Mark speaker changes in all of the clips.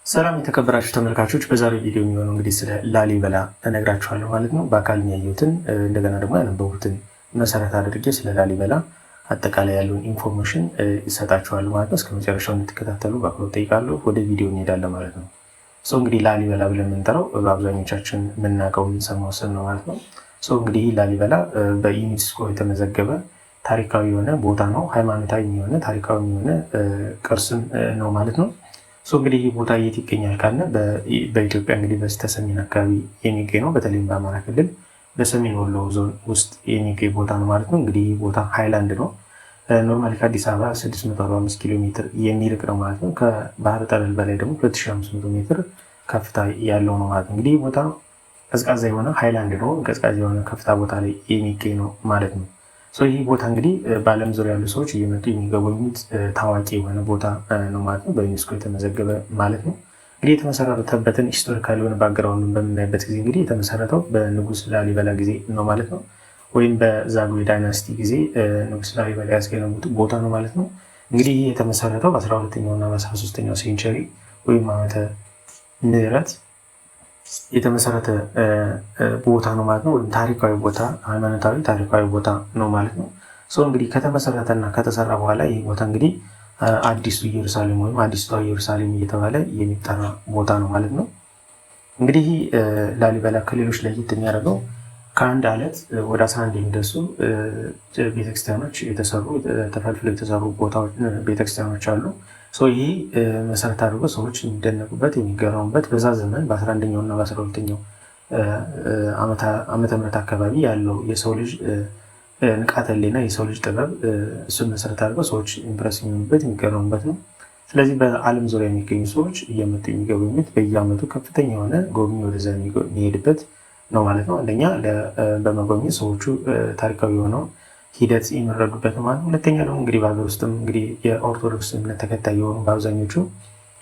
Speaker 1: ሰላም የተከበራችሁ ተመልካቾች፣ በዛሬው ቪዲዮ የሚሆነው እንግዲህ ስለ ላሊበላ እነግራችኋለሁ ማለት ነው። በአካል ያየሁትን እንደገና ደግሞ ያነበብኩትን መሰረት አድርጌ ስለ ላሊበላ አጠቃላይ ያለውን information እሰጣችኋለሁ ማለት ነው። እስከ መጨረሻው እንድትከታተሉ በአክብሮት እጠይቃለሁ። ወደ ቪዲዮ እንሄዳለን ማለት ነው። So እንግዲህ ላሊበላ ብለን የምንጠራው በአብዛኞቻችን የምናውቀው የምንሰማው ስም ነው ማለት ነው። So እንግዲህ ላሊበላ በዩኔስኮ የተመዘገበ ታሪካዊ የሆነ ቦታ ነው። ሃይማኖታዊ የሆነ ታሪካዊ የሆነ ቅርስም ነው ማለት ነው። So እንግዲህ ይህ ቦታ የት ይገኛል ካልን በኢትዮጵያ እንግዲህ በስተሰሜን አካባቢ የሚገኝ ነው። በተለይም በአማራ ክልል በሰሜን ወሎ ዞን ውስጥ የሚገኝ ቦታ ነው ማለት ነው። እንግዲህ ይህ ቦታ ሃይላንድ ነው። Normally ከአዲስ አበባ 645 ኪሎ ሜትር የሚርቅ ነው ማለት ነው። ከባህር ጠለል በላይ ደግሞ 2500 ሜትር ከፍታ ያለው ነው ማለት ነው። እንግዲህ ይህ ቦታ ቀዝቃዛ የሆነ ሃይላንድ ነው። ቀዝቃዛ የሆነ ከፍታ ቦታ ላይ የሚገኝ ነው ማለት ነው። ይህ ቦታ እንግዲህ በዓለም ዙሪያ ያሉ ሰዎች እየመጡ የሚጎበኙት ታዋቂ የሆነ ቦታ ነው ማለት ነው። በዩኔስኮ የተመዘገበ ማለት ነው። እንግዲህ የተመሰረተበትን historical የሆነ background ኡን በምናይበት ጊዜ እንግዲህ የተመሰረተው በንጉስ ላሊበላ ጊዜ ነው ማለት ነው። ወይም በዛጉዌ dynasty ጊዜ ንጉስ ላሊበላ ያስገነቡት ቦታ ነው ማለት ነው። እንግዲህ ይህ የተመሰረተው በ12ኛው እና በ13ኛው century ወይም ዓመተ ምህረት የተመሰረተ ቦታ ነው ማለት ነው። ወይም ታሪካዊ ቦታ፣ ሃይማኖታዊ ታሪካዊ ቦታ ነው ማለት ነው። So እንግዲህ ከተመሰረተ እና ከተሰራ በኋላ ይህ ቦታ እንግዲህ አዲሱ ኢየሩሳሌም ወይም አዲሷ ኢየሩሳሌም እየተባለ የሚጠራ ቦታ ነው ማለት ነው። እንግዲህ ላሊበላ ከሌሎች ለየት የሚያደርገው ከአንድ አለት ወደ 11 የሚደርሱ ቤተክርስቲያኖች የተሰሩ፣ ተፈልፍለው የተሰሩ ቦታዎች ቤተክርስቲያኖች አሉ። ይህ መሰረት አድርጎ ሰዎች የሚደነቁበት፣ የሚገረሙበት በዛ ዘመን በ11ኛው እና በ12ኛው ዓመተ ምህረት አካባቢ ያለው የሰው ልጅ ንቃተ ህሊና፣ የሰው ልጅ ጥበብ እሱን መሰረት አድርገው ሰዎች impress የሚሆኑበት፣ የሚገረሙበት ነው። ስለዚህ በዓለም ዙሪያ የሚገኙ ሰዎች እየመጡ የሚጎበኙት፣ በየዓመቱ ከፍተኛ የሆነ ጎብኚ ወደዛ የሚሄድበት ነው ማለት ነው። አንደኛ በመጎብኘት ሰዎቹ ታሪካዊ የሆነው ሂደት የሚረዱበት ነው ማለት ነው። ሁለተኛ ደግሞ እንግዲህ በሀገር ውስጥም እንግዲህ የኦርቶዶክስ እምነት ተከታይ የሆኑ በአብዛኞቹ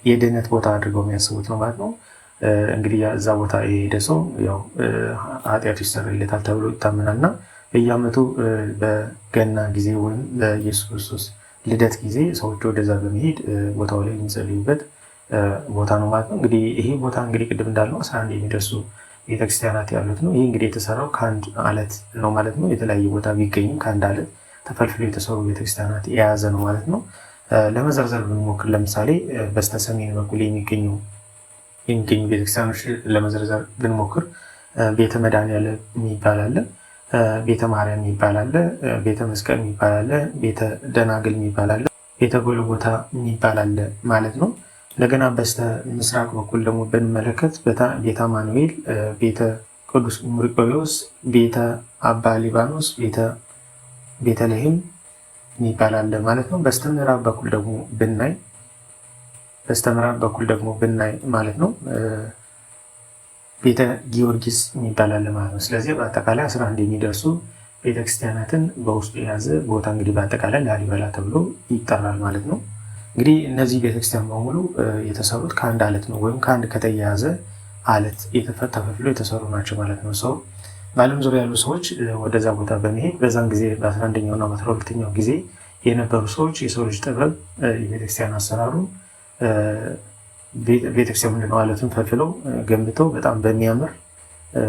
Speaker 1: የድህነት ቦታ አድርገው የሚያስቡት ነው ማለት ነው። እንግዲህ እዛ ቦታ የሄደ ሰው ያው ኃጢአቱ ይሰረይለታል ተብሎ ይታመናል እና በየዓመቱ በገና ጊዜ ወይም በኢየሱስ ክርስቶስ ልደት ጊዜ ሰዎች ወደዛ በመሄድ ቦታው ላይ የሚጸልዩበት ቦታ ነው ማለት ነው። እንግዲህ ይሄ ቦታ እንግዲህ ቅድም እንዳልነው 11 የሚደርሱ ቤተክርስቲያናት ያሉት ነው። ይህ እንግዲህ የተሰራው ከአንድ አለት ነው ማለት ነው። የተለያየ ቦታ ቢገኝም ከአንድ አለት ተፈልፍሎ የተሰሩ ቤተክርስቲያናት የያዘ ነው ማለት ነው። ለመዘርዘር ብንሞክር ለምሳሌ በስተሰሜን በኩል የሚገኙ ቤተክርስቲያኖች ለመዘርዘር ብንሞክር ቤተ መድኃኔዓለም የሚባል አለ፣ ቤተ ማርያም የሚባል አለ፣ ቤተ መስቀል የሚባል አለ፣ ቤተ ደናግል የሚባል አለ፣ ቤተ ጎልጎታ የሚባል አለ ማለት ነው። እንደገና በስተ ምስራቅ በኩል ደግሞ ብንመለከት ቤተ አማኑኤል፣ ቤተ ቅዱስ መርቆሬዎስ፣ ቤተ አባ ሊባኖስ፣ ቤተልሔም የሚባል አለ ማለት ነው። በስተ ምዕራብ በኩል ደግሞ ብናይ በስተ ምዕራብ በኩል ደግሞ ብናይ ማለት ነው ቤተ ጊዮርጊስ የሚባል አለ ማለት ነው። ስለዚህ በአጠቃላይ 11 የሚደርሱ ቤተክርስቲያናትን በውስጡ የያዘ ቦታ እንግዲህ በአጠቃላይ ላሊበላ ተብሎ ይጠራል ማለት ነው። እንግዲህ እነዚህ ቤተክርስቲያን በሙሉ የተሰሩት ከአንድ አለት ነው ወይም ከአንድ ከተያያዘ አለት ተፈልፍሎ የተሰሩ ናቸው ማለት ነው። So በዓለም ዙሪያ ያሉ ሰዎች ወደዛ ቦታ በመሄድ በዛን ጊዜ በ11ኛው እና በ12ኛው ጊዜ የነበሩ ሰዎች የሰው ልጅ ጥበብ፣ የቤተክርስቲያን አሰራሩ፣ ቤተክርስቲያን ምንድነው አለቱን ፈልፍለው ገንብተው በጣም በሚያምር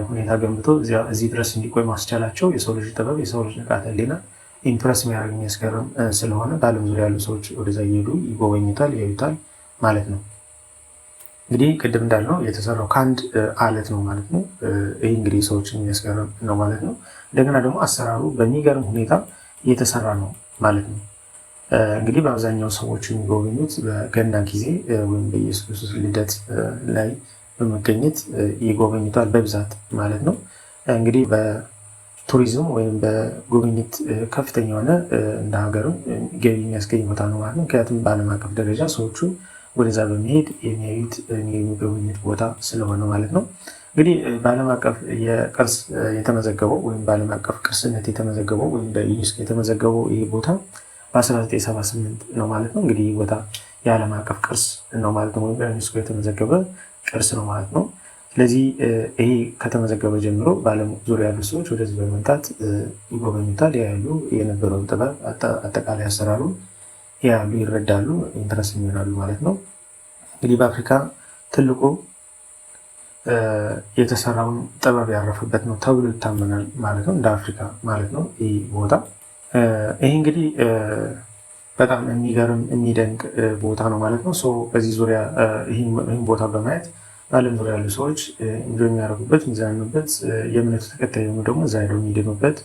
Speaker 1: ሁኔታ ገንብተው እዚህ ድረስ እንዲቆይ ማስቻላቸው የሰው ልጅ ጥበብ፣ የሰው ልጅ ንቃተ ህሊና impress የሚያደርግ፣ የሚያስገርም ስለሆነ በዓለም ዙሪያ ያሉ ሰዎች ወደዛ እየሄዱ ይጎበኙታል፣ ያዩታል ማለት ነው። እንግዲህ ቅድም እንዳልነው የተሰራው ከአንድ አለት ነው ማለት ነው። ይህ እንግዲህ ሰዎችን የሚያስገርም ነው ማለት ነው። እንደገና ደግሞ አሰራሩ በሚገርም ሁኔታ እየተሰራ ነው ማለት ነው። እንግዲህ በአብዛኛው ሰዎች የሚጎበኙት በገና ጊዜ ወይም በኢየሱስ ክርስቶስ ልደት ላይ በመገኘት ይጎበኙታል በብዛት ማለት ነው። እንግዲህ በቱሪዝም ወይም በጉብኝት ከፍተኛ የሆነ እንደ ሀገርም ገቢ የሚያስገኝ ቦታ ነው ማለት ነው። ምክንያቱም በዓለም አቀፍ ደረጃ ሰዎቹ ወደዛ በመሄድ የሚያዩት፣ የሚጎበኙት ቦታ ስለሆነ ማለት ነው። እንግዲህ በዓለም አቀፍ የቅርስ የተመዘገበው ወይም በዓለም አቀፍ ቅርስነት የተመዘገበው ወይም በዩኔስኮ የተመዘገበው ይህ ቦታ በ1978 ነው ማለት ነው። እንግዲህ ይህ ቦታ የዓለም አቀፍ ቅርስ ነው ማለት ነው፣ ወይም በዩኔስኮ የተመዘገበ ቅርስ ነው ማለት ነው። ስለዚህ ይሄ ከተመዘገበ ጀምሮ በዓለም ዙሪያ ያሉ ሰዎች ወደዚህ በመምጣት ይጎበኙታል፣ ያያሉ፣ የነበረውን ጥበብ አጠቃላይ አሰራሩ ያያሉ፣ ይረዳሉ፣ impress ይሆናሉ ማለት ነው። እንግዲህ በአፍሪካ ትልቁ የተሰራውን ጥበብ ያረፈበት ነው ተብሎ ይታመናል ማለት ነው። እንደ አፍሪካ ማለት ነው ይህ ቦታ። ይህ እንግዲህ በጣም የሚገርም የሚደንቅ ቦታ ነው ማለት ነው። በዚህ ዙሪያ ይህን ቦታ በማየት በዓለም ዙሪያ ያሉ ሰዎች enjoy የሚያደርጉበት፣ የሚዝናኑበት፣ የእምነቱ ተከታይ የሆኑ ደግሞ እዛ ሄደው የሚድኑበት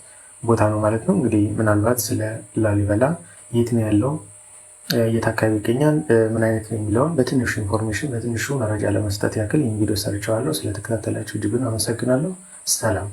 Speaker 1: ቦታ ነው ማለት ነው። እንግዲህ ምናልባት ስለ ላሊበላ የት ነው ያለው፣ የት አካባቢ ይገኛል፣ ምን አይነት ነው የሚለውን በትንሹ information በትንሹ መረጃ ለመስጠት ያክል ይህን ቪዲዮ ሰርቸዋለሁ። ስለተከታተላችሁ እጅጉን አመሰግናለሁ። ሰላም።